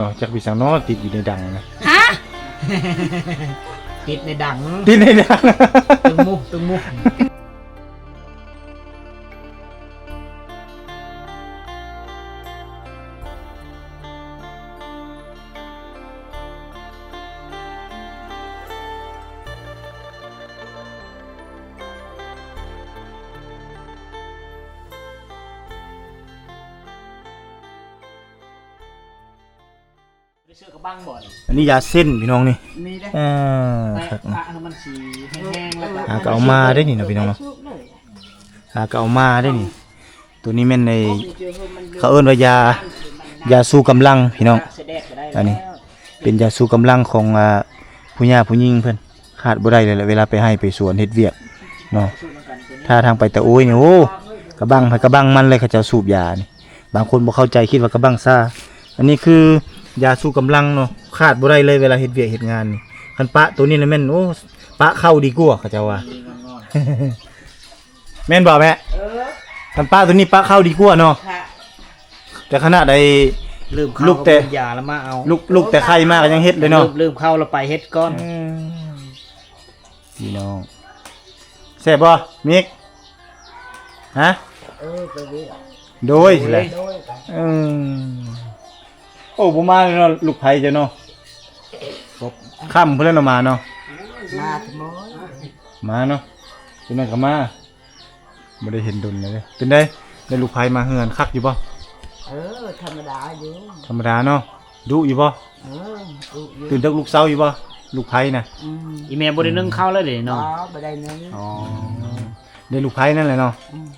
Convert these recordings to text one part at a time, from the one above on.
ເນາະ ຈັກເປັນຫຍັງເນາະ ຕິດຢູ່ໃນດັງນະ. ຮະ? ຕິດໃນດັງ ຕິດໃນດັງ ຕຶງມຸ ຕຶງມຸ. ໄດ້ຊື້ກະບັງບໍ່ນີ້? ອັນນີ້ຢາເສັ້ນພີ່ນ້ອງນີ້ ມີເດ້. ເອີ ແຕ່ ຄັກນະ ປະໃຫ້ມັນສີແຫ້ງໆ ແລ້ວກໍ ຫາກໍເອົາມາໄດ້ນີ້ນະພີ່ນ້ອງເນາະ ຫາກໍເອົາມາໄດ້ນີ້. ໂຕນີ້ແມ່ນໃນ ເຂົາເອີ້ນວ່າຢາ ຢາຊູກຳລັງພີ່ນ້ອງ. ອັນນີ້ເປັນຢາຊູກຳລັງຂອງ ອ່າ ຜູ້ຍ່າຜູ້ຍິງເພິ່ນ ຂາດບໍ່ໄດ້ເລີຍແຫຼະ ເວລາໄປໄຮ່ໄປສວນເຮັດວຽກເນາະ. ຖ້າທາງໄປຕາໂອ້ຍນີ້ ໂອ້ ກະບັງໃຜກະບັງມັນເລີຍ ເຂົາເຈົ້າສູບຢານີ້. ບາງຄົນບໍ່ເຂົ້າໃຈ ຄິດວ່າກະບັງຊາ. ອັນນີ້ຄືຢາຊູກຳລັງເນາະ ຂາດບໍ່ໄດ້ເລີຍເວລາເຮັດວຽກເຮັດງານນີ້. ຄັນປະໂຕນີ້ລະແມ່ນ ໂອ້ ປະເຂົ້າດີກວ່າ ເຂົາເຈົ້າວ່າ. ແມ່ນບໍ່ແມ່? ເອີ ຄັນປະໂຕນີ້ປະເຂົ້າດີກວ່າເນາະ. ແຕ່ຂະໜາດໃດ ລືມເຂົ້າ ລູກແຕ່ ຢາລະມາເອົາ ລູກ ລູກແຕ່ໄຂ່ມາກໍຍັງເຮັດເລີຍເນາະ. ລືມ ລືມເຂົ້າລະໄປເຮັດກ່ອນ. ເອີ ພີ່ນ້ອງ ແຊບບໍ່ມິກ? ຮະ? ເອີ ໄປເວຍ ໂດຍ ໂດຍ ຊິແຫຼະ ໂດຍໄປ. ເອີ ໂອ້ ບໍ່ມາເລີຍເນາະ ລູກໃຜເຈົ້າເນາະ. ຄ່ຳພຸ້ນແລ້ວເນາະ ມາເນາະ. ມາ ມາເນາະ ເປັນຫຍັງກໍມາ ບໍ່ໄດ້ເຫັນດົນເລີຍ. ເປັນໃດ ໄດ້ລູກໃຜມາເຮືອນ ຄັກຢູ່ບໍ່? ເອີ ທຳມະດາຢູ່ ທຳມະດາເນາະ. ດຸຢູ່ບໍ່? ເອີ ດຸຢູ່. ຕື່ນເດິກລຸກເຊົ້າຢູ່ບໍ່ ລູກໃຜນະ? ອືມ ອີແມ່ບໍ່ໄດ້ໜຶ້ງເຂົ້າແລ້ວເດເນາະ. ບໍ່ ບໍ່ໄດ້ໜຶ້ງ. ອໍ ໄດ້ລູກໃຜນັ້ນແຫຼະເນາະ. ອືມ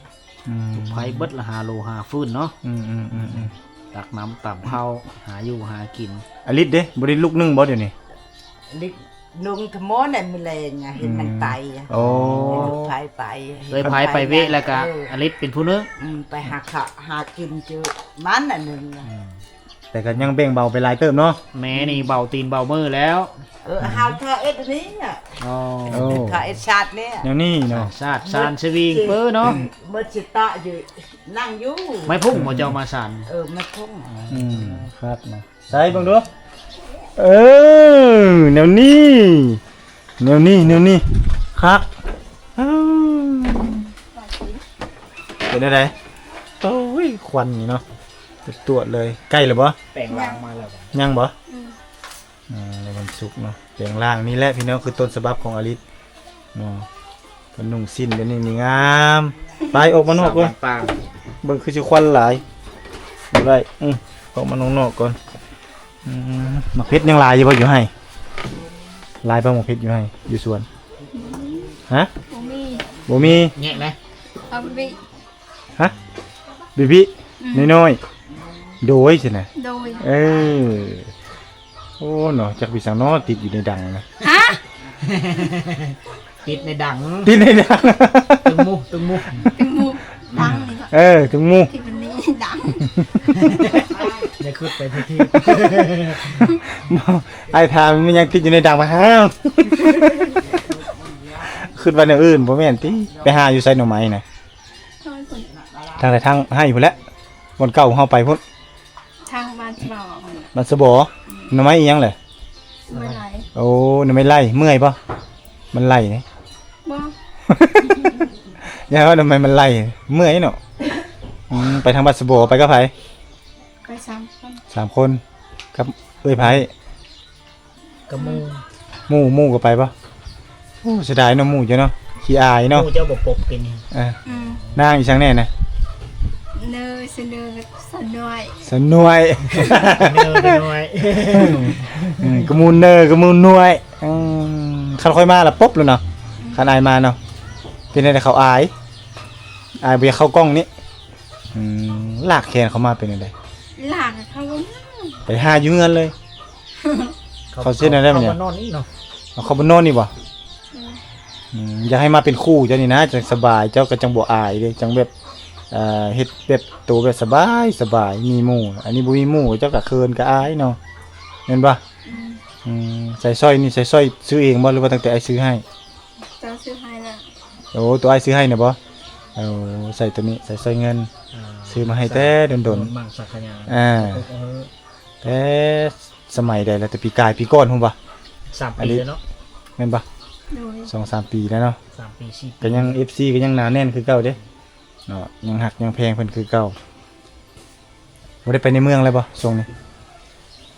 ອືມ ໄປເບິດລະ ຫາໂລຫາຟືນເນາະ. ອືມໆໆໆ ຕັກນ້ຳຕຳເຂົ້າ ຫາຢູ່ຫາກິນ. ອະລິດເດ ບໍ່ໄດ້ລຸກໜຶ້ງບໍ່ດຽວນີ້? ອະລິດໜຶ້ງທຳມອນແຫຼະ ມື້ແລງອະ ເຫັນມັນໄປອະ. ໂອ້ ເຫັນລູກໃຜໄປ ເອີຍ ໃຜໄປເວະແລ້ວກະ ເອີ ອະລິດເປັນຜູ້ໜຶ້ງ. ອືມ ໄປຫາຂະ ຫາກິນຈື່ມັນອັນໜຶ່ງ. ອືມ ແຕ່ກໍຍັງແບ່ງເບົາໄປຫຼາຍເຕີບເນາະ. ແມ່ນີ້ເບົາຕີນເບົາມືແລ້ວ. ເອີ ຫາທາເອັດອັນນີ້ອະ. ໂອ້ ໂອ້ ທາເອັດຊາດນີ້ ແນວນີ້ເນາະ ຊາດ ຊານສະວິງເປີເນາະ. ເອີ ເໝິດຊິຕະຢູ່ ນັ່ງຢູ່ ໄມ້ພຸ້ງບໍ່ເຈົ້າມາສານ? ເອີ ໄມ້ພຸ້ງ. ອືມ ຄັກເນາະ. ໃສ່ເບິ່ງດູ. ເອີ ແນວນີ້ ແນວນີ້ ແນວນີ້ ຄັກ. ເອີ ເປັນແນວໃດ? ໂອ້ຍ ຄວັນນີ້ເນາະ ຕວດໆເລີຍ. ໃກ້ແລ້ວບໍ່? ແປງລາງມາແລ້ວ. ຍັງບໍ່? ອືມ ອືມ ໃນວັນສຸກເນາະ ແປງລາງ. ນີ້ແຫຼະພີ່ນ້ອງ ຄືຕົ້ນສະບັບຂອງອາລິດເນາະ. ເພິ່ນນຸ່ງສິ້ນເປັນນີ້ງາມ. ໄປ ອອກມານອກກ່ອນ. ເບິ່ງຄືຊິຄວັນຫຼາຍ ບໍ່ໄດ້. ອືມ ອອກມານອກໆກ່ອນ. ອືມ ໝາກເຜັດຍັງຫຼາຍຢູ່ບໍ່ ຢູ່ໄຮ່? ຫຼາຍບໍ່ໝາກເຜັດຢູ່ໄຮ່ ຢູ່ສວນ? ຮະ? ບໍ່ມີ ບໍ່ມີ. ແຍກໄດ້ ເອົາໄປ ຮະ? ບີບີ ອືມ ນ້ອຍໆ ໂດຍຊີ້ນະ. ໂດຍ ເອີ ໂອ້ເນາະ ຈັກເປັນຫຍັງເນາະ ຕິດຢູ່ໃນດັງນະ. ຮະ? ຕິດໃນດັງ ຕິດໃນດັງ. ຕຶງມຸ ຕຶງມຸ ຕຶງມຸ ດັງນີ້. ເອີ ຕຶງມຸ ທີ່ມັນນີ້ດັງ. ຢ່າຄິດໄປທຸກທີ່. ອ້າຍຖາມແມ່ນຫຍັງຕິດຢູ່ໃນດັງ ມາຫາ ຄິດວ່າແນວອື່ນ ບໍ່ແມ່ນຕິ? ໄປຫາຢູ່ໃສໜໍ່ໄມ້ນະ? ທາງໃດ? ທາງໄຮ່ພຸ້ນແຫຼະ ບ່ອນເກົ່າເຮົາໄປພຸ້ນ. ທາງບ້ານສະບໍ ບ້ານສະບໍ. ອືມ ໜໍ່ໄມ້ອີ່ຫຍັງແຫຼະ? ໜໍ່ໄມ້ໄລ່. ໂອ້ ໜໍ່ໄມ້ໄລ່. ເມື່ອຍບໍ່? ມັນໄລ່ເດ້. ບໍ່ ຢ່າວ່າໜໍ່ໄມ້ມັນໄລ່ ເມື່ອຍເນາະ. ອືມ ໄປທາງບ້ານສະບໍ ໄປກັບໃຜ? ໄປສາມຄົນ. ສາມຄົນ ກັບເອື້ອຍໃຜ? ກັບໝູ່. ໝູ່ ໝູ່ກໍໄປບໍ່? ໂອ້ ເສຍດາຍເນາະ ໝູ່ເຈົ້າເນາະ ຂີ້ອາຍເນາະ. ໝູ່ເຈົ້າບໍ່ປົກກິນ. ເອີ ອືມ ນາງອີ່ຫຍັງແດ່ນະ? ເນີ ສະເນີ ສະໜວຍ ສະໜວຍ ເນີ ສະໜວຍ. ອືມ ກະມູນເນີ ກະມູນໜວຍ. ອືມ ຄັນຂ້ອຍມາລະປົບແລ້ວເນາະ. ອືມ ຄັນອາຍມາເນາະ. ເປັນແນວໃດ ເຂົາອາຍ ອາຍບໍ່ຢາກເຂົ້າກ້ອງນີ້? ອືມ ລາກແຂນເຂົາມາເປັນຈັ່ງໃດ? ລາກເຂົາບໍ່ມາ ໄປຫາຢູ່ເຮືອນເລີຍ. ເຂົາ ເຂົາເຮັດແນວໃດບັດນີ້? ເຂົາມານອນນີ້ເນາະ. ເອົາ ເຂົາມານອນນີ້ບໍ່? ອືມ ອືມ ຢາກໃຫ້ມາເປັນຄູ່ເຈົ້ານີ້ນະ ຈັ່ງສະບາຍ ເຈົ້າກໍຈັ່ງບໍ່ອາຍເດ້ ຈັ່ງແບບ ເອີ ເຮັດແບບໂຕແບບສະບາຍ ສະບາຍ ມີໝູ່. ອັນນີ້ບໍ່ມີໝູ່ ເຈົ້າກໍເຂີນກໍອາຍເນາະ ແມ່ນບໍ່? ອືມ ອືມ ໃສ່ສ້ອຍນີ້ ໃສ່ສ້ອຍຊື້ເອງບໍ່ ຫຼືວ່າຕັ້ງແຕ່ອ້າຍຊື້ໃຫ້? ເຈົ້າຊື້ໃຫ້ລະ. ໂອ້ ໂຕອ້າຍຊື້ໃຫ້ນະບໍ່? ເອົາ ໃສ່ໂຕນີ້ ໃສ່ສ້ອຍເງິນ. ອ່າ ຊື້ມາໃຫ້ແຕ່ດົນໆ ໝັ້ງສັກຂະຍາ. ອ່າ ເອີ ແຕ່ສະໄໝໃດລະ ແຕ່ປີກາຍປີກ່ອນພຸ້ນບໍ່? ສາມປີແລ້ວເນາະ ແມ່ນບໍ່? ໂດຍ ສອງສາມປີແລ້ວເນາະ ສາມປີສີ່ປີ ກໍຍັງ ເອັຟຊີ ກໍຍັງໜາແໜ້ນຄືເກົ່າເດ້ເນາະ ຍັງຮັກຍັງແພງເພິ່ນຄືເກົ່າ. ບໍ່ໄດ້ໄປໃນເມືອງແລ້ວບໍ່ຊ່ວງນີ້?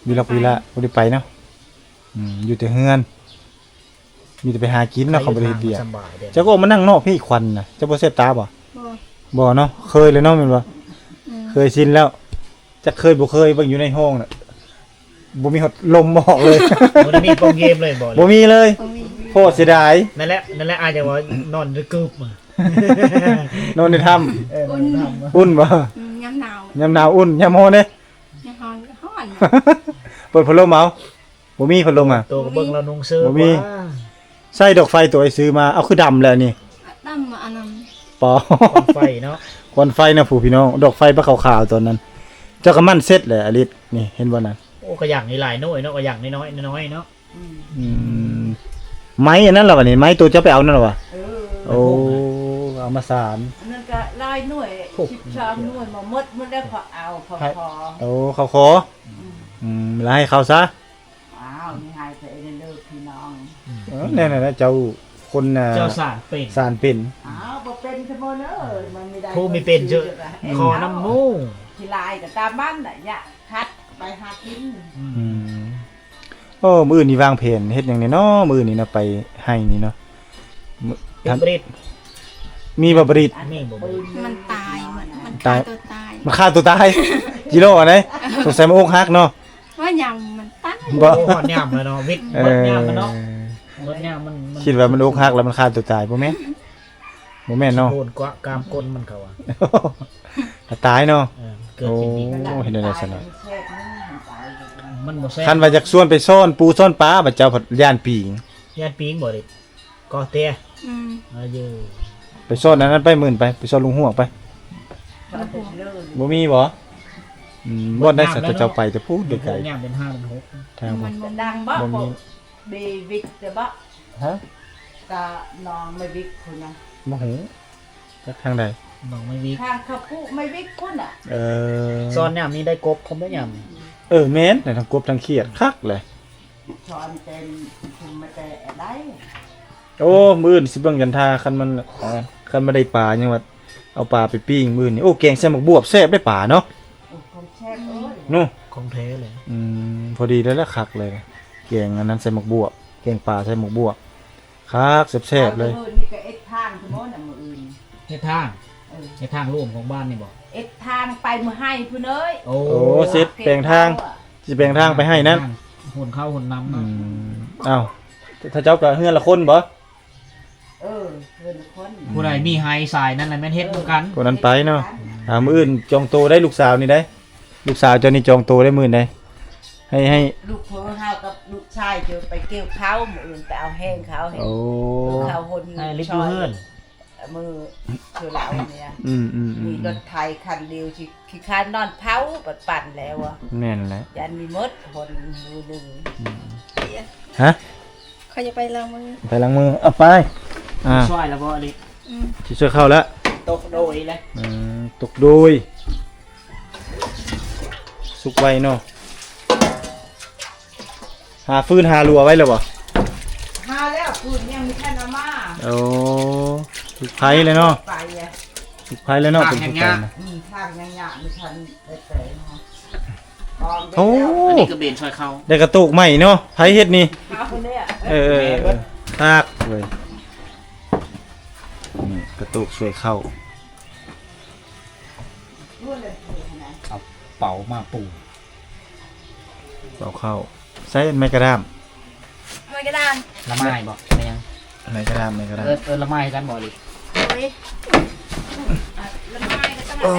ວິລັອກວິລະ ບໍ່ໄດ້ໄປເນາະ ອືມ ຢູ່ແຕ່ເຮືອນ ມີແຕ່ໄປຫາກິນເນາະ ເຂົາບໍ່ໄດ້ເຮັດວຽກ. ເຈົ້າກໍອອກມານັ່ງນອກພີ້ ຄວັນນະ ເຈົ້າບໍ່ແສບຕາບໍ່? ບໍ່ ບໍ່ເນາະ ເຄີຍແລ້ວເນາະ ແມ່ນບໍ່? ອືມ ເຄີຍຊິນແລ້ວ ຈັກເຄີຍບໍ່ເຄີຍ ເບິ່ງຢູ່ໃນຫ້ອງນະ ບໍ່ມີຮອດລົມອອກເລີຍ ບໍ່ໄດ້ມີປ່ອງເຢັນເລີຍບໍ່? ບໍ່ມີເລີຍ ບໍ່ມີ ໂພດເສຍດາຍ. ນັ້ນແຫຼະ ນັ້ນແຫຼະ ອາດຈະວ່ານອນຢູ່ກືບ ນອນໃນຖ້ຳ ເອີ ນອນໃນຖ້ຳ ອຸ່ນບໍ່? ອືມ ຍາມໜາວ ຍາມໜາວອຸ່ນ ຍາມຮ້ອນເດ້? ຍາມຮ້ອນກໍຮ້ອນ ເປີດພັດລົມເອົາ. ບໍ່ມີພັດລົມຫະ? ໂຕກໍເບິ່ງລາວນຸ່ງເສີ ບໍ່ມີ ໃສ່ດອກໄຟໂຕໄອ້ຊື້ມາ ເອົາ ຄືດຳແລ້ວນີ້ ດຳອັນນັ້ນ ປໍ ຄວັນໄຟເນາະ ຄວັນໄຟນະ ຜູ້ພີ່ນ້ອງ ດອກໄຟປາຂາວໆ ຕອນນັ້ນ ເຈົ້າກໍໝັ້ນເສັດແຫຼະ ອາລິດ ນີ້ ເຫັນບໍ່ນັ້ນ? ໂອ້ ກະຢ່າງນີ້ຫຼາຍໜ່ວຍເນາະ ກະຢ່າງນ້ອຍໆ ນ້ອຍໆ ເນາະ ອືມ ອືມ ໄມ້ອັນນັ້ນລະວະນີ້ ໄມ້ໂຕເຈົ້າໄປເອົານັ້ນລະວະ? ເອີ ໂອ້ ເອົາມາສານ ອັນນັ້ນກະຫຼາຍໜ່ວຍ ສິບສາມໜ່ວຍ ມາໝົດ ໝົດແລ້ວ ເຂົາເອົາ ເຂົາຂໍ ໂອ້ ເຂົາຂໍ ອືມ ອືມ ລະໃຫ້ເຂົາຊະ ອ້າວ ນີ້ໃຫ້ໄປເລີຍພີ່ນ້ອງ ເອີ ແນວນັ້ນແຫຼະ ເຈົ້າຄົນ ເຈົ້າສານເປັນ ສານເປັນ ອ້າວ ບໍ່ເປັນຊະບໍ່ເດີ ມັນມີໄດ້ ຜູ້ມີເປັນເຈົ້າ ຂໍນຳໝູ່ ຂີ້ລາຍກໍຕາມມັນນະ ຢ່າຂັດໄປຫາກິນ ອືມ ອືມ ໂອ້ ມື້ອື່ນນີ້ວາງແຜນເຮັດຫຍັງແດ່ເນາະ ມື້ອື່ນນີ້ເນາະ ໄປໄຮ່ນີ້ເນາະ ເຮັດບຣິດ ມີບໍ່ບຣິດ? ມີບໍ່ບຣິດ? ມັນຕາຍ ມັນ ມັນ ຕາຍ ຂ້າຕົວຕາຍ ມັນຂ້າຕົວຕາຍ ຈິໂລອັນໃດ ສົງໄສມັນອົກຫັກເນາະ ວ່າຍາມມັນຕາຍ ບໍ່ ໂອ້ ຮອດຍາມແລ້ວເນາະ ວິດ ເອີ ໝົດຍາມມັນເນາະ ໝົດຍາມມັນ ມັນ ຄິດວ່າມັນອົກຫັກແລ້ວມັນຂ້າຕົວຕາຍ ບໍ່ແມ່ນ ບໍ່ແມ່ນເນາະ ໂດນກວະກາມກົ້ນມັນເຂົາວ່າ ຕາຍເນາະ ເອີ ເກີດຂຶ້ນອີກ ໂອ້ ເຮັດແນວໃດຊັ້ນນະ ມັນບໍ່ແຊບ ຄັນວ່າຢາກຊວນໄປຊ້ອນປູຊ້ອນປາ ບັດເຈົ້າພັດຢ້ານປີງ ຢ້ານປີງບໍ່ເດ້ ກໍແຕ່ ອືມ ເອີ ໄປຊ້ອນອັນນັ້ນໄປ ມື້ອື່ນໄປ ໄປຊ້ອນລຸງຫົວໄປ ບໍ່ມີບໍ່? ອືມ ບ່ອນໃດສັດ ເຈົ້າໄປແຕ່ພຸ້ນໄກໆ ຍາມເດືອນຫ້າເດືອນຫົກ ທາງ ມັນບໍ່ ບໍ່ມີ ເບວິກແຕ່ບໍ່ ຮະ ກະໜອງໄມວິກພຸ້ນນະ ບໍ່ຮູ້ ຈັກທາງໃດ ໜອງໄມວິກ ທາງເຂົາປູໄມວິກພຸ້ນນະ ເອີ ຊ້ອນຍາມນີ້ໄດ້ກົບຄຳໄດ້ຍາມ ເອີ ແມ່ນ ທັງກົບທັງຂຽດ ຄັກແຫຼະ ຊ້ອນເປັນຄຸມມາແຕ່ໃດ ໂອ້ ມື້ອື່ນຊິເບິ່ງຈັນທາ ຄັນມັນ ຄັນມັນໄດ້ປາ ຍັງວ່າເອົາປາໄປປີ້ງມື້ອື່ນນີ້ ໂອ້ ແກງໃສ່ໝາກບວບແຊບເດ້ປາເນາະ ໂອ້ ຂອງແຊບເອີຍ ເນາະ ຂອງແທ້ເລີຍ ອືມ ພໍດີເລີຍລະ ຄັກເລີຍ ແກງອັນນັ້ນໃສ່ໝາກບວບ ແກງປາໃສ່ໝາກບວບ ຄັກແຊບໆເລີຍ ມື້ອື່ນນີ້ກໍເຮັດທາງພຸ້ນນະ ມື້ອື່ນ ເຮັດທາງ ເອີ ເຮັດທາງລວມຂອງບ້ານນີ້ບໍ່? ເຮັດທາງໄປມື້ໄຮ່ພຸ້ນເອີຍ ໂອ້ ໂອ້ ເສັດແປງທາງ ຊິແປງທາງໄປໄຮ່ນັ້ນ ຫົນເຂົ້າຫົນນ້ຳ ອື ເນາະ ມ ອ້າວ ເຂົາເຈົ້າກໍເຮືອນລະຄົນບໍ່? ເອີ ເຮືອນລະຄົນ ຜູ້ໃດມີໄຮ່ສາຍນັ້ນລະແມ່ນເຮັດນຳກັນ ຜູ້ນັ້ນໄປເນາະ ອື ອ່າ ມື້ອື່ນຈອງໂຕໄດ້ລູກສາວນີ້ໄດ້ ລູກສາວເຈົ້ານີ້ຈອງໂຕໄດ້ມື້ໃດ ໃຫ້ ໃຫ້ ລູກເຂີເຮົາກັບລູກຊາຍເຈົ້າໄປກ່ຽວເຂົ້າ ມື້ອື່ນໄປເອົາແຮງເຂົາ ໂອ້ ເຂົາຫົນ ໃຫ້ລິບຢູ່ເຮືອນ ມື້ເທື່ອລາວນີ້ ອືມໆໆ ມີລົດໄຖຄັນດຽວຊິຂີ້ຄ້ານນອນເຝົ້າ ປັດປັ່ນແລ້ວ ແມ່ນແຫຼະ ຢ້ານມີໝົດຄົນມື້ໜຶ່ງ ອືມ ຮະ? ຂ້ອຍຈະໄປລ້າງມື ໄປລ້າງມື ເອົາໄປ ອ່າ ຊ່ວຍລະບໍ່ ອາລິ ອືມ ຊິຊ່ວຍເຂົ້າລະ ຕົກໂດຍລະ ອືມ ຕົກໂດຍ ສຸກໄວເນາະ ຫາຟືນຫາລົວໄວ້ແລ້ວບໍ່? ຫາແລ້ວ ຟືນຍັງບໍ່ທັນເອົາມາ ໂອ້ ສຸກໄພເລີຍເນາະ ໄປ ສຸກໄພເລີຍເນາະ ເປັນຜູ້ໄປນະ ອືມ ທາງຍັງຍາກບໍ່ທັນໄດ້ແປງເນາະ ໂອ້ ອັນນີ້ກໍເບນຊ່ວຍເຂົ້າ ໄດ້ກະໂຕກໃໝ່ເນາະ ໃຜເຮັດນີ້? ເຮົາຄົນນີ້ ເອີ ແມ່ນເບິດ ຄັກເວີຍ ນີ້ກະໂຕກຊ່ວຍເຂົ້າ ເອົາເປົາມາປູ ເປົາເຂົ້າ ໃຊ້ໄມ້ກະດ້າມ ໄມ້ກະດ້າມ ລະໄມ້ບໍ່? ແມ່ນຫຍັງ? ໄມ້ກະດ້າມ ໄມ້ກະດ້າມ ເອີ້ນ ເອີ້ນລະໄມ້ຄືກັນບໍ່ ອາລີ? ໂອ້ຍ ລະໄມ້ກໍຕ້ອງ ໂອ້ຍ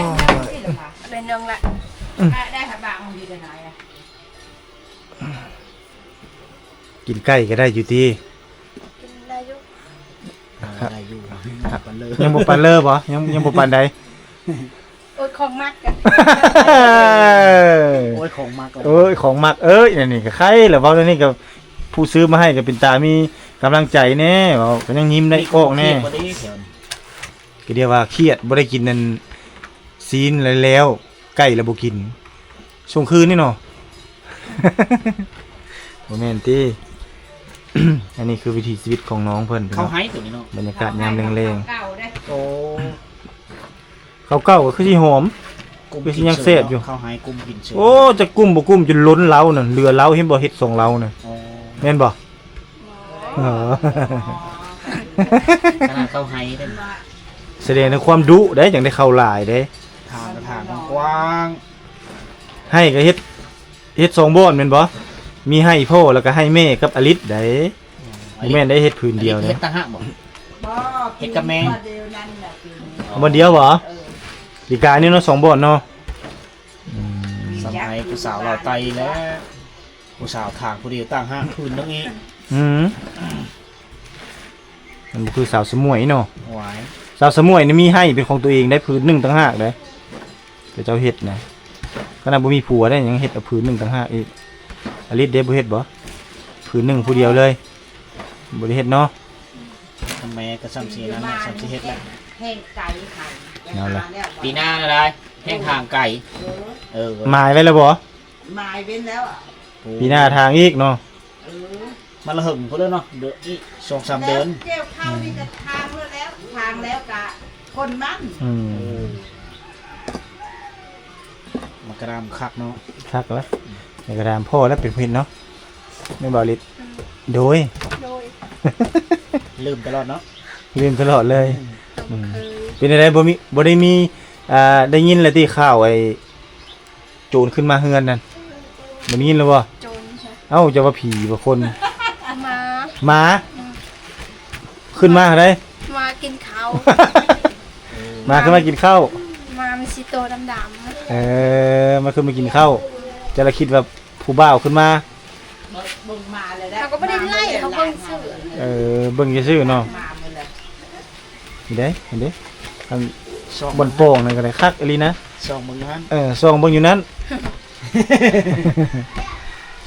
ໄດ້ໜຶ່ງລະ ອືມ ໄດ້ ໄດ້ຫາບາງດີໄດ້ຫຼາຍອະ ກິນໄກ່ກໍໄດ້ຢູ່ຕິ? ກິນໄດ້ຢູ່ ໄດ້ຢູ່ ຍັງບໍ່ປານເລີບໍ່? ຍັງ ຍັງບໍ່ປານໃດ? ໂອ້ຍ ຂອງມັກ ໂອ້ຍ ຂອງມັກ ໂອ້ຍ ຂອງມັກ ເອີຍ ອັນນີ້ກໍໄຄລະ ເວົ້າແນວນີ້ກໍ ຜູ້ຊື້ມາໃຫ້ກໍເປັນຕາມີກຳລັງໃຈແດ່ ເວົ້າກໍຍັງຍິ້ມໄດ້ອອກແດ່ ມີຄວາມຄຽດບໍ່ໄດ້ແຖວນີ້ ກໍດຽວວ່າຄຽດ ບໍ່ໄດ້ກິນອັນ ຊີ້ນແລ້ວ ໄກ່ລະບໍ່ກິນ ຊ່ວງຄືນນີ້ເນາະ ບໍ່ແມ່ນຕິ ອັນນີ້ຄືວິຖີຊີວິດຂອງນ້ອງເພິ່ນ ເຂົ້າໄຮ່ຕົວນີ້ເນາະ ບັນຍາກາດຍາມແລງໆ ໂອ້ ເຂົ້າເກົ່າກໍຄືຊິຫອມ ກຸ້ມ ຄືຊິຍັງແຊບຢູ່ ເຂົ້າໄຮ່ກຸ້ມກິນເຊີ ໂອ້ ຈະກຸ້ມບໍ່ກຸ້ມຈົນລົ້ນເລົານັ້ນ ເຫຼືອເລົາ ເຫັນບໍ່ ເຮັດສອງເລົານັ້ນ ອໍ ແມ່ນບໍ່? ອໍ ຂະໜາດເຂົ້າໄຮ່ເດ້ ສະແດງເຖິງຄວາມດຸເດ້ ຈັ່ງໄດ້ເຂົ້າຫຼາຍເດ້ ຖາງກໍຖາງກວ້າງ ໄຮ່ກໍເຮັດ ເຮັດສອງບ່ອນແມ່ນບໍ່? ມີໄຮ່ພໍ່ ແລ້ວກໍໄຮ່ແມ່ກັບອາລິດໃດ໋ ອືມ ບໍ່ແມ່ນໄດ້ເຮັດພື້ນດຽວເດ້ ເຮັດຕ່າງຫາກບໍ່? ບໍ່ ເຮັດກັບແມ່ ບ່ອນດຽວນັ້ນແຫຼະ ບ່ອນດຽວບໍ່? ເອີ ປີກາຍນີ້ເນາະ ສອງບ່ອນເນາະ ອືມ ສະໄໝຜູ້ສາວລາວໃຕ້ແຫຼະ ຜູ້ສາວຖາງຜູ້ດຽວຕ່າງຫາກພື້ນໜຶ່ງອີກ ອືມ ມັນບໍ່ຄືສາວສະໝວຍເນາະ ຫວາຍ ສາວສະໝວຍນີ້ມີໄຮ່ເປັນຂອງຕົວເອງໄດ້ ພື້ນໜຶ່ງຕ່າງຫາກເດ້ ເຂົາເຈົ້າເຮັດນະ ຂະໜາດບໍ່ມີຜົວໄດ້ ຍັງເຮັດເອົາພື້ນໜຶ່ງຕ່າງຫາກອີກ ອາລິດເດ້ ບໍ່ເຮັດບໍ່? ພື້ນໜຶ່ງຜູ້ດຽວເລີຍ ບໍ່ໄດ້ເຮັດເນາະ ທຳໄມກໍຊ່ຳຊິນັ້ນແຫຼະ ຊ່ຳຊິເຮັດແຫຼະ ແຮ່ງໄກຫັ້ນ ນັ້ນແຫຼະ ປີໜ້ານະໄດ໋ ແຮ່ງທາງໄກ ເອີ ເອີ ໝາຍໄວ້ແລ້ວບໍ່? ໝາຍເວັ້ນແລ້ວ ໂອ້ ປີໜ້າທາງອີກເນາະ ເອີ ມັນລະເຫິງພຸ້ນແລ້ວເນາະ ເດີ ອີກສອງສາມເດືອນ ແລ້ວກ່ຽວເຂົ້ານີ້ກໍທາງແລ້ວ ທາງແລ້ວກະຄົນມັນ ອືມ ເອີ ມັນກະດາມຄັກເນາະ ຄັກລະ ມັນກະດາມພໍແລ້ວເປັນຜູ້ເຮັດເນາະ ແມ່ນບໍ່ລິດ? ອືມ ໂດຍ ໂດຍ ລືມຕະຫຼອດເນາະ ລືມຕະຫຼອດເລີຍ ອືມ ອືມ ເປັນຈັ່ງໃດ ບໍ່ມີ ບໍ່ໄດ້ມີ ອ່າ ໄດ້ຍິນແລ້ວຕິຂ່າວໄອ້ ໂຈນຂຶ້ນມາເຮືອນນັ້ນ ບໍ່ໄດ້ຍິນແລ້ວບໍ່? ໂຈນໃຊ່ ເອົ້າ ເຈົ້າວ່າຜີບໍ່ຄົນ? ໝາ ໝາ ອືມ ຂຶ້ນມາເທົ່າໃດ? ມາກິນເຂົ້າ ໝາຂຶ້ນມາກິນເຂົ້າ ໝາມັນຊິໂຕດຳໆ ເອີ ມາຂຶ້ນມາກິນເຂົ້າ ເຈົ້າລະຄິດວ່າຜູ້ບ່າວຂຶ້ນມາ ເບິ່ງໝາແລ້ວ ເຮົາກໍບໍ່ໄດ້ໄລ່ ເຮົາເບິ່ງຊື່ ເອີ ເບິ່ງຊື່ໆເນາະ ໝາເບິ່ງແລ້ວ ນີ້ເດ້ ນີ້ເດ້ ອັນ ຊ່ອງ ບ່ອນປ່ອງນັ້ນກໍໄດ້ຄັກອີ່ຫຼີນະ ຊ່ອງເບິ່ງຢູ່ຫັ້ນ ເອີ ຊ່ອງເບິ່ງຢູ່ນັ້ນ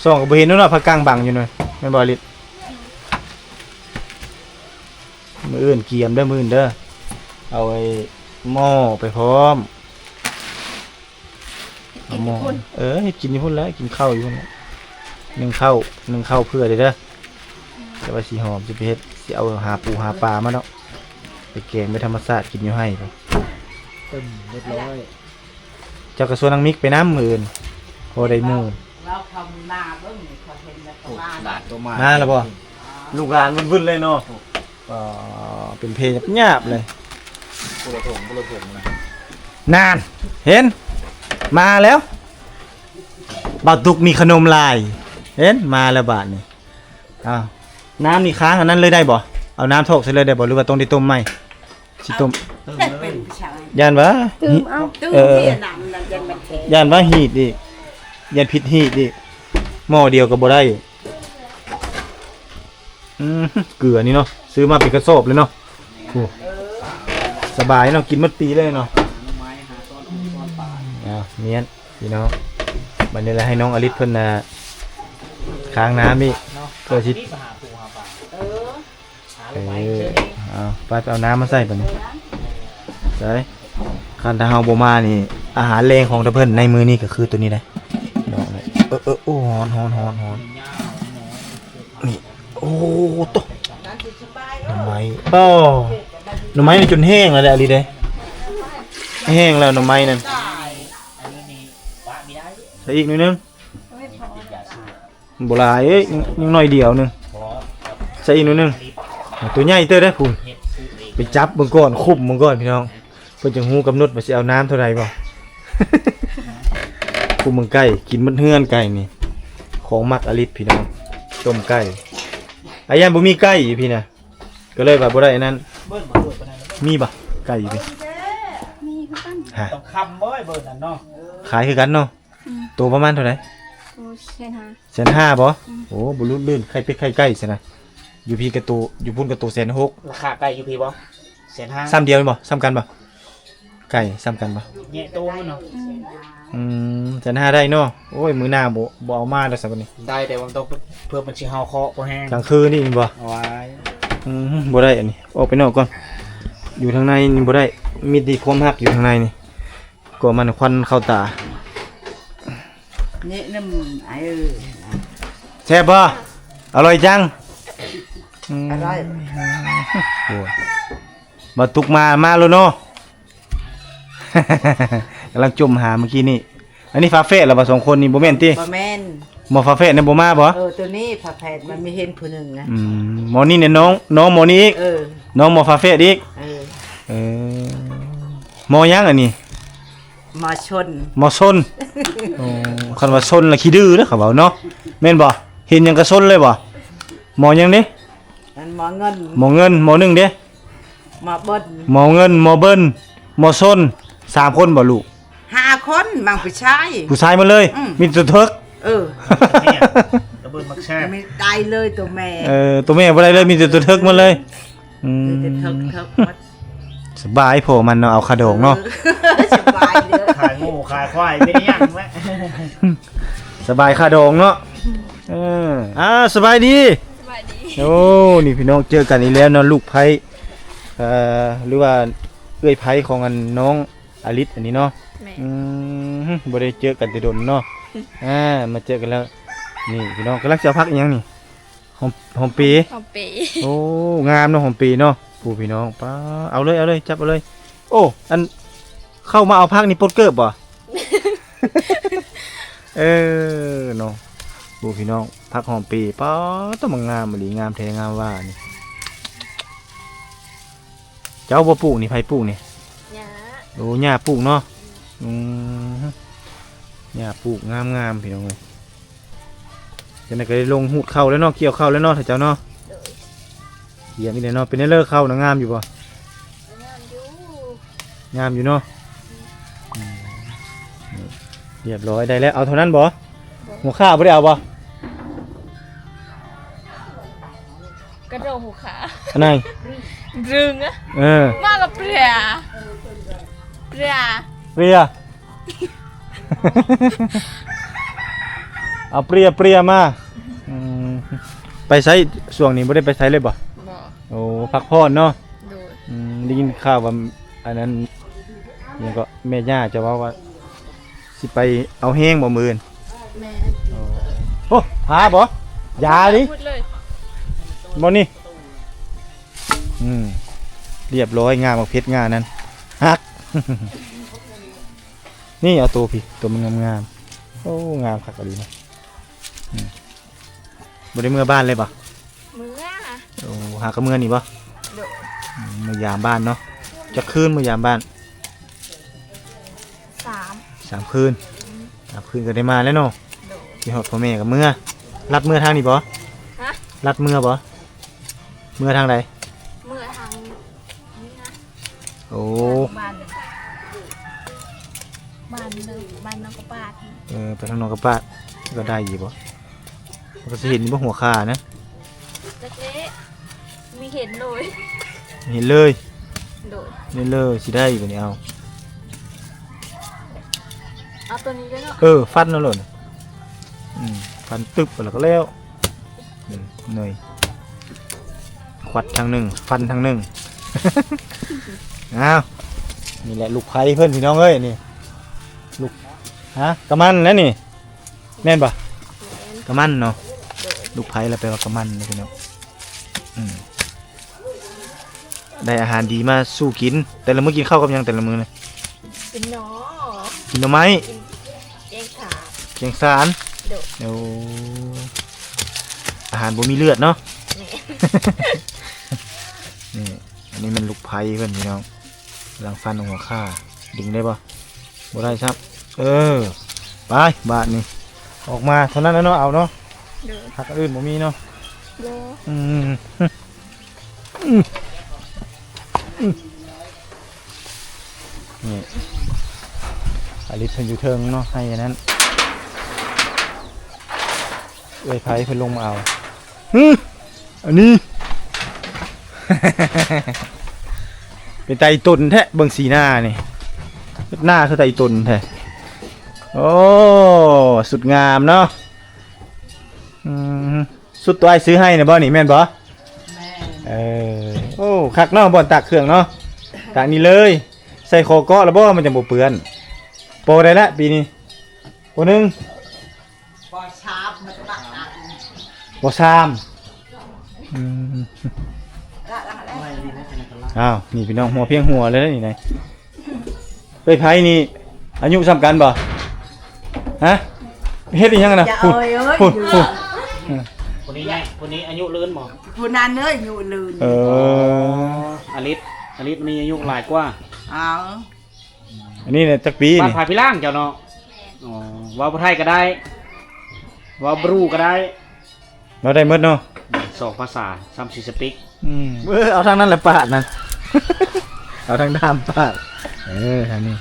ຊ່ອງກໍບໍ່ເຫັນເນາະ ພາກາງບັງຢູ່ນັ້ນ ແມ່ນບໍ່ລິດ? ມື້ອື່ນກຽມເດີ ມື້ອື່ນເດີ ເອົາໄອ້ໝໍ້ໄປພ້ອມ ເຮັດກິນຢູ່ພຸ້ນ ເອີ ເຮັດກິນຢູ່ພຸ້ນແຫຼະ ກິນເຂົ້າຢູ່ພຸ້ນແຫຼະ ໜຶ້ງເຂົ້າ ໜຶ້ງເຂົ້າເຜື່ອເດີ ແຕ່ວ່າຊິຫອມ ຊິໄປເຮັດ ຊິເອົາຫາປູຫາປາມາເນາະ ໄປແກງ ໄປທຳມະຊາດ ກິນຢູ່ໄຮ່ພຸ້ນ ຕຶ້ມຮຽບຮ້ອຍ ເຈົ້າກໍຊວນນາງມິກໄປນຳມື້ອື່ນ ພໍໄດ້ໝູ່ ລາວເຂົ້າມາເບິ່ງ ເຂົາເຫັນແລ້ວກໍມາ ໂອ້ ຫຼານກໍມາ ມາແລ້ວບໍ່? ລູກຫຼານວຶ່ນໆເລີຍເນາະ ອໍ ເປັນເພຍາບໆເລີຍ ຄົນລະຖົງ ຄົນລະຖົງນະ ນັ້ນ ເຫັນ ມາແລ້ວ ບ່າວຕຸກມີຂະໜົມຫຼາຍ ເຫັນ ມາແລ້ວບາດນີ້ ອ້າວ ນ້ຳນີ້ຄ້າງອັນນັ້ນເລີຍໄດ້ບໍ່? ເອົານ້ຳຖອກໃສ່ເລີຍໄດ້ບໍ່ ຫຼືວ່າຕ້ອງໄດ້ຕົ້ມໃໝ່? ຊິຕົ້ມ ເອົາ ຕື່ມເລີຍ ຢ້ານວ່າ ຕື່ມເອົາ ຕື່ມ ເອີ ທີ່ອັນນັ້ນ ຢ້ານມັນແຂງ ຢ້ານວ່າຮີດອີກ ຢ້ານຜິດຮີດອີກ ໝໍ້ດຽວກໍບໍ່ໄດ້ ອືມ ເກືອນີ້ເນາະ ຊື້ມາເປັນກະສອບເລີຍເນາະ ໂອ້ ສະບາຍເນາະ ກິນໝົດປີເລີຍເນາະ ອ້າວ ນຽນ ພີ່ນ້ອງ ບັດນີ້ລະໃຫ້ນ້ອງອາລິດເພິ່ນນະ ຄ້າງນ້ຳອີກ ເພື່ອຊິ ເອີ ເອີ ເອົາ ໄປ ໄປເອົານ້ຳມາໃສ່ບັດນີ້ ໃສ່ ຄັນຖ້າເຮົາບໍ່ມານີ້ ອາຫານແລງຂອງຕາເພິ່ນໃນມື້ນີ້ກໍຄືໂຕນີ້ໄດ໋ ເນາະ ເອີ ເອີ ໂອ້ ຮ້ອນ ຮ້ອນ ຮ້ອນ ຮ້ອນ ນີ້ ໂອ້ໂຕ ໜໍ່ໄມ້ ອໍ ໜໍ່ໄມ້ນີ້ຈົນແຫ້ງແລ້ວແຫຼະ ອີ່ຫຼີເດ້ ແຫ້ງແລ້ວໜໍ່ໄມ້ນັ້ນ ໃສ່ອີກໜ້ອຍໜຶ່ງ ບໍ່ຫຼາຍ ຍັງ ຍັງໜ້ອຍດຽວໜຶ່ງ ໃສ່ອີກໜ້ອຍໜຶ່ງ ຕົວໃຫຍ່ເຕີບເດ້ພຸ້ນ ໄປຈັບເບິ່ງກ່ອນ ຄຸມເບິ່ງກ່ອນພີ່ນ້ອງ ເພິ່ນຈັ່ງຮູ້ກຳນົດວ່າຊິເອົານ້ຳເທົ່າໃດບໍ່ ຄຸມເບິ່ງໄກ່ ກິນໝົດເຮືອນໄກ່ນີ້ ຂອງມັກອາລິດພີ່ນ້ອງ ຕົ້ມໄກ່ ອາ ຢ້ານບໍ່ມີໄກ່ຢູ່ພີ້ນະ ກໍເລີຍວ່າບໍ່ໄດ້ອັນນັ້ນ ມີບໍ່ໄກ່ຢູ່ພີ້ ມີຄືກັນ ຮະ ຕ້ອງຄຳບໍ່ເບິ່ງນັ້ນເນາະ ຂາຍຄືກັນເນາະ ອືມ ໂຕປະມານເທົ່າໃດ ໂຕແສນຫ້າ ແສນຫ້າບໍ່ ອືມ ໂອ້ ບໍ່ຫຼຸດລື່ນ ໄຂ່ເປັດໄຂ່ໄກ່ຊັ້ນນະ ຢູ່ພີ້ກໍໂຕ ຢູ່ພຸ້ນກໍໂຕແສນຫົກ ລາຄາໄກ່ຢູ່ພີ້ບໍ່ ແສນຫ້າ ສ່ຳດຽວແມ່ນບໍ່ ສ່ຳກັນບໍ່ ໄກ່ສ່ຳກັນບໍ່ ແຍກໂຕມັນເນາະ ອືມ ອືມ ແສນຫ້າໄດ້ເນາະ ໂອ້ຍ ມື້ໜ້າບໍ່ ບໍ່ເອົາມາແລ້ວຊະບັດນີ້ ໄດ້ ແຕ່ວ່າມັນຕ້ອງ ເພື່ອມັນຊິເຫົ່າເຄາະພໍແຮງ ກາງຄືນນີ້ແມ່ນບໍ່ ຫວາຍ ອືມ ບໍ່ໄດ້ອັນນີ້ ອອກໄປນອກກ່ອນ ຢູ່ທາງໃນນີ້ບໍ່ໄດ້ ມີແຕ່ຄວາມຮັກຢູ່ທາງໃນນີ້ ກໍມັນຄວັນເຂົ້າຕາ ນີ້ນຳ ເອີ ແຊບບໍ່? ອະລ່ອຍຈັງ. ອືມ ອະລ່ອຍ. ໂອ້ຍ ບໍ່ຕຸກມາ ມາໂລດເນາະ. ກຳລັງຈົ່ມຫາເມື່ອກີ້ນີ້. ອັນນີ້ຝາແຝດລະບໍ່ ສອງຄົນນີ້ ບໍ່ແມ່ນຕິ? ບໍ່ແມ່ນ. ໝໍ້ຝາແຝດນັ້ນບໍ່ມາບໍ່? ເອີ ໂຕນີ້ຝາແຝດ ມັນມີເຫັນຜູ້ໜຶ່ງນະ. ອືມ ໝໍ້ນີ້ແຫຼະນ້ອງ ນ້ອງໝໍ້ນີ້ອີກ. ເອີ ນ້ອງໝໍ້ຝາແຝດອີກ. ເອີ ເອີ ໝໍ້ຫຍັງອັນນີ້? ໝໍ້ຊົນ. ໝໍ້ຊົນ. ໂອ້ ຄັນວ່າຊົນລະຂີ້ດື້ເດີ ເຂົາເວົ້າເນາະ. ແມ່ນບໍ່? ເຫັນຫຍັງກະຊົນເລີຍບໍ່? ໝໍ້ຫຍັງເດ? ອັນໝໍ້ເງິນ. ໝໍ້ເງິນ. ໝໍ້ໜຶ່ງເດ? ໝໍ້ເບິ້ນ. ໝໍ້ເງິນ ໝໍ້ເບິ້ນ ໝໍ້ຊົນ. ສາມຄົນບໍ່ລູກ? ຫ້າຄົນ. ມັນຜູ້ຊາຍ. ຜູ້ຊາຍໝົດເລີຍ. ອືມ ມີແຕ່ຕົວເຖິກ. ເອີ ກະເບິ່ງມັກແຊບ. ມີໄດ້ເລີຍໂຕແມ່. ເອີ ໂຕແມ່ບໍ່ໄດ້ເລີຍ ມີແຕ່ຕົວເຖິກໝົດເລີຍ. ອືມ ມີແຕ່ເຖິກໆໝົດ. ສະບາຍພໍ່ມັນເນາະ ເອົາຄາດອງເນາະ. ເອີ ສະບາຍເດີ ຂາຍງົວຂາຍຄວາຍ ເປັນຫຍັງແຫຼະ. ສະບາຍຄາດອງເນາະ. ເອີ ອ່າ ສະບາຍດີ. ສະບາຍດີ. ໂອ້ ນີ້ພີ່ນ້ອງ ເຈີກັນອີກແລ້ວເນາະ ລູກໃພ້ ເອີ ຫຼືວ່າເອື້ອຍໃພ້ຂອງອັນນ້ອງອາລິດອັນນີ້ເນາະ. ແມ່ນ. ອືມ ບໍ່ໄດ້ເຈີກັນແຕ່ດົນເນາະ. ອ່າ ມາເຈີກັນແລ້ວ. ນີ້ພີ່ນ້ອງ ກຳລັງຊິເອົາຜັກອີ່ຫຍັງນີ້? ຫອມ ຫອມເປ. ຫອມເປ. ໂອ້ ງາມເນາະ ຫອມເປເນາະ. ຜູ້ພີ່ນ້ອງ ປ້າ ເອົາເລີຍ ເອົາເລີຍ ຈັບເອົາເລີຍ. ໂອ້ ອັນເຂົ້າມາເອົາຜັກນີ້ປົດເກີບບໍ່? ເອີເນາະ ໂອ້ ພີ່ນ້ອງ ຜັກຫອມເປ ປາດ ໂຕມັນງາມອີ່ຫຼີ ງາມແທ້ງາມວ່ານີ້. ເຈົ້າບໍ່ປູກນີ້ ໃຜປູກນີ້? ຍ່າ. ໂອ້ ຍ່າປູກເນາະ. ອືມ ຍ່າປູກງາມໆ ພີ່ນ້ອງເອີຍ. ຈັ່ງໃດກະໄດ້ລົງຮູດເຂົ້າແລ້ວເນາະ ກ່ຽວເຂົ້າແລ້ວເນາະ ທ່ານເຈົ້າເນາະ. ໂດຍ. ຢ້ຽມອີ່ຫຼີເນາະ. ເປັນແນວເລີເຂົ້ານະ ງາມຢູ່ບໍ່? ງາມຢູ່ ງາມຢູ່ເນາະ. ອືມ ນີ້ ລຽບຮ້ອຍ ໄດ້ແລ້ວ. ເອົາເທົ່ານັ້ນບໍ່? ບໍ່. ຫົວຂ່າບໍ່ໄດ້ເອົາບໍ່? ກະໂດຫົວຂາ ອັນໃດ? ດຶງອະ. ເອີ ມາລະເປຍ ເປຍ ເປຍ. ເອົາເປຍ ເປຍມາ. ອືມ ໄປໃສຊ່ວງນີ້ ບໍ່ໄດ້ໄປໃສເລີຍບໍ່? ບໍ່. ໂອ້ ພັກຜ່ອນເນາະ. ໂດຍ. ອືມ ໄດ້ຍິນຂ່າວວ່າ ອັນນັ້ນ ຫຍັງເກາະ ແມ່ຍ່າຈະເວົ້າວ່າ ຊິໄປເອົາແຮງບໍ່ມື້ອື່ນ? ແມ່ນ. ໂອ້ ພາບໍ່? ຢາດິ ໝົດເລີຍ ບໍ່ນີ້. ອືມ ລຽບຮ້ອຍ ງາໝາກເພັດງານັ້ນຫັກ. ນີ້ເອົາໂຕພີ້ ໂຕມັນງາມໆ. ໂອ້ ງາມຄັກອີ່ຫຼີນະ. ອືມ ບໍ່ໄດ້ເມືອບ້ານເລີຍບໍ່? ເມືອ. ໂອ້ ຫາກະເມືອນີ້ບໍ່? ໂດຍ. ອືມ ເມືອຢາມບ້ານເນາະ. ຈັກຄືນເມືອຢາມບ້ານ? ສາມ ສາມຄືນ. ສາມຄືນກະໄດ້ມາແລ້ວເນາະ. ໂດຍ. ຄິດຮອດພໍ່ແມ່ກະເມືອ. ລັດເມືອທາງນີ້ບໍ່? ຮະ? ລັດເມືອບໍ່? ເມືອທາງໃດ? ເມືອທາງນີ້ນະ. ໂອ້ ບ້ານ ບ້ານ ບ້ານໜອງກະປາດ. ເອີ ໄປທາງໜອງກະປາດກະໄດ້ຢູ່ບໍ່? ມັນກະຊິເຫັນຢູ່ບໍ່ ຫົວຂານະ? ຈັກເລ ມີເຫັນໂດຍ ເຫັນເລີຍ. ໂດຍ. ເຫັນເລີຍ ຊິໄດ້ຢູ່ບາດນີ້. ເອົາ ເອົາໂຕນີ້ເລີຍເນາະ. ເອີ ຟັນເອົາໂລດ. ອືມ ຟັນຕຶບແລ້ວກະແລ້ວ. ອືມ ເນີຍ ຄວັດທາງໜຶ່ງ ຟັນທາງໜຶ່ງ. ອ້າວ ນີ້ແຫຼະລູກໃພ້ເພິ່ນ ພີ່ນ້ອງເອີຍ ນີ້ ລູກ ຮະ ກະມັນແຫຼະນີ້ ແມ່ນບໍ່? ແມ່ນ. ກະມັນເນາະ. ໂດຍ. ລູກໃພ້ລະແປວ່າກະມັນເນາະ ພີ່ນ້ອງ. ອືມ ໄດ້ອາຫານດີມາສູ່ກິນ. ແຕ່ລະມື້ກິນເຂົ້າກັບຫຍັງແຕ່ລະມື້ນະ? ກິນໜໍ່ ກິນໜໍ່ໄມ້ ກິນແກງສານ ແກງສານ. ໂດຍ. ໂອ້ ອາຫານບໍ່ມີເລືອດເນາະ. ແມ່ນ. ນີ້ ອັນນີ້ແມ່ນລູກໃພ້ເພິ່ນ ພີ່ນ້ອງ ກຳລັງຟັນຫົວຂ່າ. ດຶງໄດ້ບໍ່? ບໍ່ໄດ້ຊ້ຳ. ເອີ ໄປ ບາດນີ້ ອອກມາເທົ່ານັ້ນແຫຼະເນາະ ເອົາເນາະ. ໂດຍ. ຫາກອັນອື່ນບໍ່ມີເນາະ. ບໍ່. ອືມ ອືມ ນີ້ ອາລິດເພິ່ນຢູ່ເທິງເນາະ ໃຫ້ອັນນັ້ນ ເອື້ອຍໄພເພິ່ນລົງມາເອົາ. ຫື ອັນນີ້ ເປັນຕາອີ່ຕົນແທ້ ເບິ່ງສີໜ້ານີ້ ເຮັດໜ້າຄືຕາອີ່ຕົນແທ້. ໂອ້ ສຸດງາມເນາະ. ອືມ ຊຸດໂຕອ້າຍຊື້ໃຫ້ນະບໍ່ນີ້ ແມ່ນບໍ່? ແມ່ນ. ເອີ ໂອ້ ຄັກເນາະ ບ່ອນຕາກເຄື່ອງເນາະ. ຕາກນີ້ເລີຍ ໃສ່ຄໍເກາະລະບໍ່ ມັນຈັ່ງບໍ່ເປື້ອນ. ພໍໄດ້ລະປີນີ້ ໂອໜຶ່ງ ป.สาม อืม ອ້າວ ນີ້ພີ່ນ້ອງ ຫົວພຽງຫົວເລີຍນີ້ນະ. ເອື້ອຍໄພນີ້ອາຍຸສ່ຳກັນບໍ່? ຮະ? ເຮັດອີ່ຫຍັງນະ? ພຸ້ນ ເອີຍ ພຸ້ນ ພຸ້ນ ເອີຍ ຜູ້ນີ້ ຜູ້ນີ້ອາຍຸເລີນບໍ່? ຜູ້ນັ້ນເອີຍ ອາຍຸເລີນ. ເອີ ອາລິດ ອາລິດນີ້ອາຍຸຫຼາຍກວ່າ. ອ້າວ ອັນນີ້ນະ ຈັກປີນີ້? ບ້ານຜາພິລາງເຈົ້າເນາະ. ອໍ ເວົ້າຜູ້ໄທກໍໄດ້ ເວົ້າບຣູກໍໄດ້. ເວົ້າໄດ້ໝົດເນາະ ສອງພາສາ ສາມສີ່ສະຕິກ. ອືມ ເອີ ເອົາທາງນັ້ນແຫຼະປາດນັ້ນ ເອົາທາງດາມປາດ. ເອີ ທາງນີ້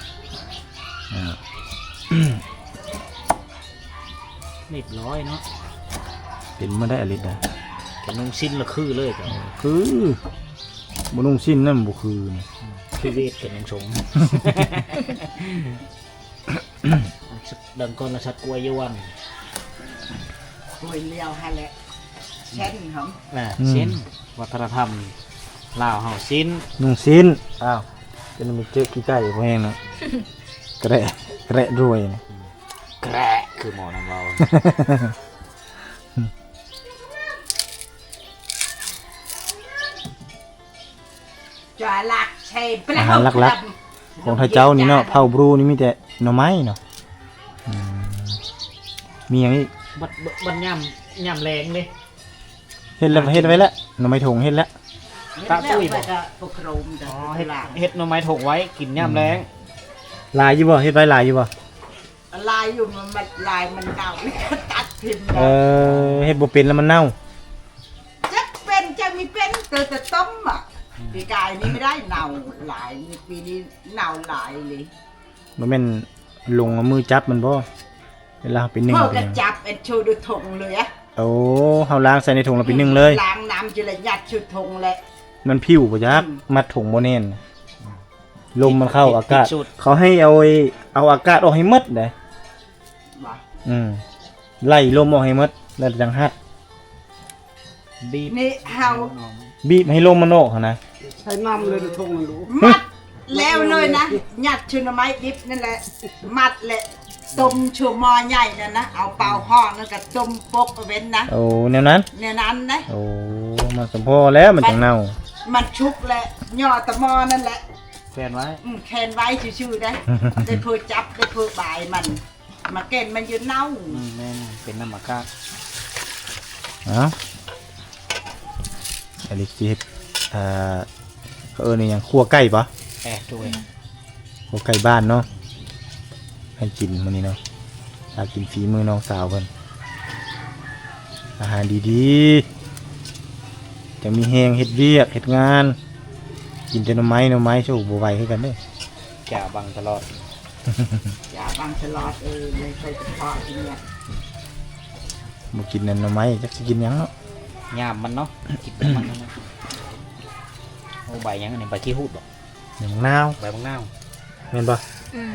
ອ່າ ຮຽບຮ້ອຍເນາະ. ເປັນມາໄດ້ອາລິດນະ ແຕ່ນຸ່ງສິ້ນລະຄືເລີຍເຈົ້າ. ຄື ບໍ່ນຸ່ງສິ້ນນະ ບໍ່ຄືນີ້ ຄືເວດກັບນຸ່ງສົງ. ດັງກ່ອນລະສັດກວຍຢວນ ກວຍລຽວຫັ້ນແຫຼະ ເຊັ່ນຫອມ ອ່າ ອືມ ເຊັ່ນ ວັດທະນະທຳລາວເຮົາ ສິ້ນ ນຸ່ງສິ້ນ. ອ້າວ ເປັນມັນເຈີຂີ້ໄກ່ບໍ່ແຮງເນາະ ກະແຣະ ກະແຣະດ້ວຍນະ ກະແຣະ ຄືໝໍນຳເວົ້າ. ອາຫານຫຼັກໆຂອງໄທເຈົ້ານີ້ເນາະ ເຜົ່າບຣູນີ້ມີແຕ່ໜໍ່ໄມ້ເນາະ. ອືມ ມີຫຍັງອີກ? ບັດ ບັດ ບັດຍາມ ຍາມແລງເດ້ ເຮັດແລ້ວ ເຮັດໄວ້ແລ້ວ ໜໍ່ໄມ້ຖົງເຮັດແລ້ວ. ຕະຕຸ້ຍບໍ່? ອໍ ເຮັດ ເຮັດໜໍ່ໄມ້ຖົງໄວ້ກິນຍາມແລງ. ອືມ ຫຼາຍຢູ່ບໍ່? ເຮັດໄວ້ຫຼາຍຢູ່ບໍ່? ຫຼາຍຢູ່ ມັນ ມັນຫຼາຍ ມັນເນົ່າ ຕັດຖິ້ມ. ເອີ ເຮັດບໍ່ເປັນແລ້ວມັນເນົ່າ. ຈັກເປັນຈັກມີເປັນ ເຕີແຕ່ຕົ້ມອະ. ອືມ ປີກາຍນີ້ບໍ່ໄດ້ເນົ່າຫຼາຍ ປີນີ້ເນົ່າຫຼາຍເລີຍ. ບໍ່ແມ່ນລົງເອົາມືຈັບມັນບໍ່? ເວລາເຮົາໄປໜຶ້ງ ເຮົາກໍຈັບເອັນໂຊດູຖົງເລີຍອະ. ໂອ້ ເຮົາລ້າງໃສ່ໃນຖົງແລ້ວໄປໜຶ້ງເລີຍ. ອືມ ລ້າງນ້ຳຈິລະຍັດຊຸດຖົງແຫຼະ. ມັນຜິວບໍ່ຈັກ ອືມ ມັດຖົງບໍ່ແໜ້ນ. ລົມມັນເຂົ້າອາກາດ ເຂົາໃຫ້ເອົາ ເອົາອາກາດອອກໃຫ້ໝົດເດ້. ອືມ ໄລ່ລົມອອກໃຫ້ໝົດ ແລ້ວຈັ່ງຮັດ. ບີບ ນີ້ເຮົາ ບີບໃຫ້ລົມມັນອອກຫັ້ນນະ. ໃສ່ນ້ຳເລີຍ ທົ່ງມັນ ມັດແລ້ວເລີຍນະ ຍັດຊຸໜໍ່ໄມ້ດິບນັ້ນແຫຼະ ມັດແລະ ຕົ້ມຊຸໝໍ້ໃຫຍ່ນັ້ນນະ ເອົາເປົາຮ້ອນນັ້ນກະຕົ້ມປົກເອົາເວັນນະ. ໂອ້ ແນວນັ້ນ ແນວນັ້ນນະ. ໂອ້ ມັນສຳພໍແລ້ວ ມັນຈັ່ງເນົ່າ. ມັນຊຸກແລ້ວ ຍໍຕະໝໍ້ນັ້ນແຫຼະ ແຂວນໄວ້. ອືມ ແຂວນໄວ້ຊື່ໆເດ້ ໄດ້ເພີຈັບ ໄດ້ເພີບາຍມັນ. ໝາກແກ່ນມັນຢູ່ເນົ່າ. ອືມ ແມ່ນ ເປັນນ້ຳອາກາດ. ເອົ້າ ອາລິດຊິເຮັດ ເອີ ເຂົາເອີ້ນອີ່ຫຍັງ ຂົ້ວໄກ່ບໍ່? ເອີ ໂດຍ ຂົ້ວໄກ່ບ້ານເນາະ ໃຫ້ກິນມື້ນີ້ເນາະ. ຖ້າກິນຝີມືນ້ອງສາວເພິ່ນ ອາຫານດີໆ ຈັ່ງມີແຮງເຮັດວຽກເຮັດງານ. ກິນແຕ່ໜໍ່ໄມ້ ໜໍ່ໄມ້ ໂອ້ ບໍ່ໄຫວຄືກັນເດ້. ຈາບັງຕະຫຼອດ ຈາບັງຕະຫຼອດ. ເອີ ເລີຍຄ່ອຍຈະເພາະກິນເນຍ ບໍ່ກິນອັນໜໍ່ໄມ້ຈັກຊິກິນຫຍັງເນາະ. ຍາມມັນເນາະ ກິນແຕ່ມັນເນາະ. ໂອ້ ໃບຫຍັງອັນນີ້ ໃບຂີ້ຫູດບໍ່? ໃບບັກນາວ ໃບບັກນາວ ແມ່ນບໍ່? ອືມ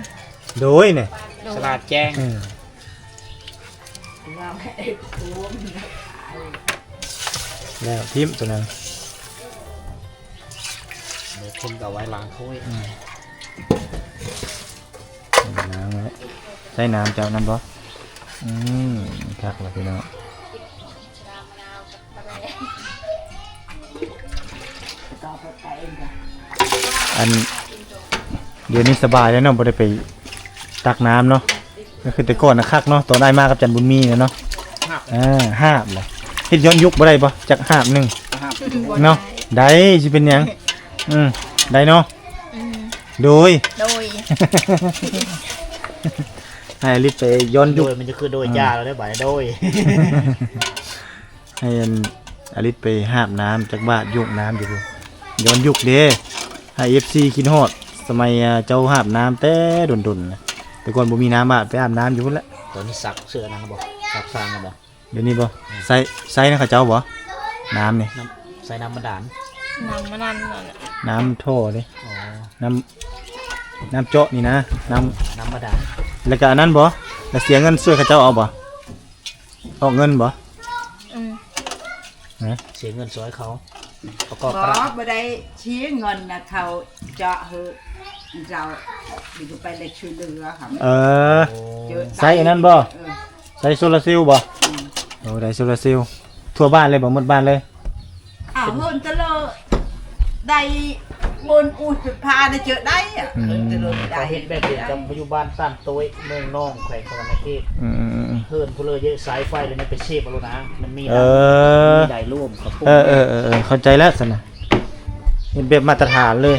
ໂດຍນີ້ ໂດຍ ສະຫຼາດແຈ້ງ. ອືມ ແລ້ວຖິ້ມຕົວນັ້ນ ເດີ ຄົນກໍເອົາໄວ້ລ້າງຖ້ວຍ. ອືມ ລ້າງແລ້ວ ໃສ່ນ້ຳເຈົ້ານັ້ນບໍ່? ອືມ ຄັກລະພີ່ນ້ອງ. ອັນ ດຽວນີ້ສະບາຍແລ້ວເນາະ ບໍ່ໄດ້ໄປຕັກນ້ຳເນາະ. ກໍຄືແຕ່ກ່ອນນະຄັກເນາະ ຕອນອ້າຍມາກັບຈັນບຸນມີນະເນາະ. ຮາບ ເອີ ຮາບລະ ເຮັດຍ້ອນຍຸກບໍ່ໄດ້ບໍ່? ຈັກຮາບໜຶ່ງ ຮາບ ເນາະ. ໄດ້ ຊິເປັນຫຍັງ? ອືມ ໄດ້ເນາະ. ອືມ ໂດຍ ໂດຍ ໃຫ້ອາລິດໄປຍ້ອນຍຸກ. ໂດຍ ມັນຈະຄືໂດຍ ອືມ ຈ້າແລ້ວເດ້ ບາດນີ້ໂດຍ. ໃຫ້ອັນ ອາລິດໄປຫາບນ້ຳຈັກບາດ ໂຍກນ້ຳຢູ່ພຸ້ນ ຍ້ອນຍຸກເດ້. ໃຫ້ເອັຟຊີຄິດຮອດສະໄໝ ເຈົ້າຫາບນ້ຳແຕ່ດົນໆນະ ແຕ່ກ່ອນບໍ່ມີນ້ຳບາດ ໄປຫາບນ້ຳຢູ່ພຸ້ນແຫຼະ. ຕອນນີ້ຊັກເສື້ອນັ້ນແລ້ວບໍ່? ຊັກຊາງແລ້ວບໍ່? ດຽວນີ້ບໍ່? ອືມ ໃຊ້ ໃຊ້ນຳເຂົາເຈົ້າບໍ່ ນ້ຳນີ້? ນ້ຳ ໃຊ້ນ້ຳບາດານ ນ້ຳມັນນັ້ນແຫຼະ ນ້ຳທໍ່ເດ້. ອໍ ນ້ຳ ນ້ຳເຈາະນີ້ນະ ນ້ຳ ນ້ຳບາດານ. ແລ້ວກະອັນນັ້ນບໍ່? ແລ້ວເສຍເງິນຊ່ວຍເຂົາເຈົ້າເອົາບໍ່? ອອກເງິນບໍ່? ອືມ ຮະ? ເສຍເງິນຊ່ອຍເຂົາປະກອບ. ບໍ່ ບໍ່ໄດ້ເສຍເງິນນະ ເຂົາເຈາະໃຫ້ເຈົ້າ ເດີນໄປແລ້ວຊ່ວຍເຫຼືອຫັ້ນ. ເອີ ໂອ້ ໃຊ້ອັນນັ້ນບໍ່? ເອີ ໃຊ້ໂຊລາເຊວບໍ່? ອືມ ໂອ້ ໂອ້ ໄດ້ໂຊລາເຊວທົ່ວບ້ານເລີຍບໍ່? ໝົດບ້ານເລີຍ. ອ້າວ ເຮືອນແຕ່ລະໄດ້ບົນອູດໄຟຟ້ານະເຈີໄດ້ອະ. ອືມ ເຮືອນແຕ່ລະໄດ້. ເຂົາເຮັດແບບດຽວກັບຢູ່ບ້ານຕານໂຕ້ຍ ເມືອງໜອງ ແຂວງສະຫວັນນະເຂດ. ອືມໆໆ ເຮືອນຜູ້ເລີຍເຍາະສາຍໄຟ ແລ້ວມັນໄປເສບເອົາໂລດນະ. ມັນມີ ເອີ ມີໄດໂລມເຂົາປຸງ. ເອີໆໆ ເຂົ້າໃຈແລ້ວຊັ້ນນະ. ເຮັດແບບມາດຕະຖານເລີຍ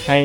ໃຫ້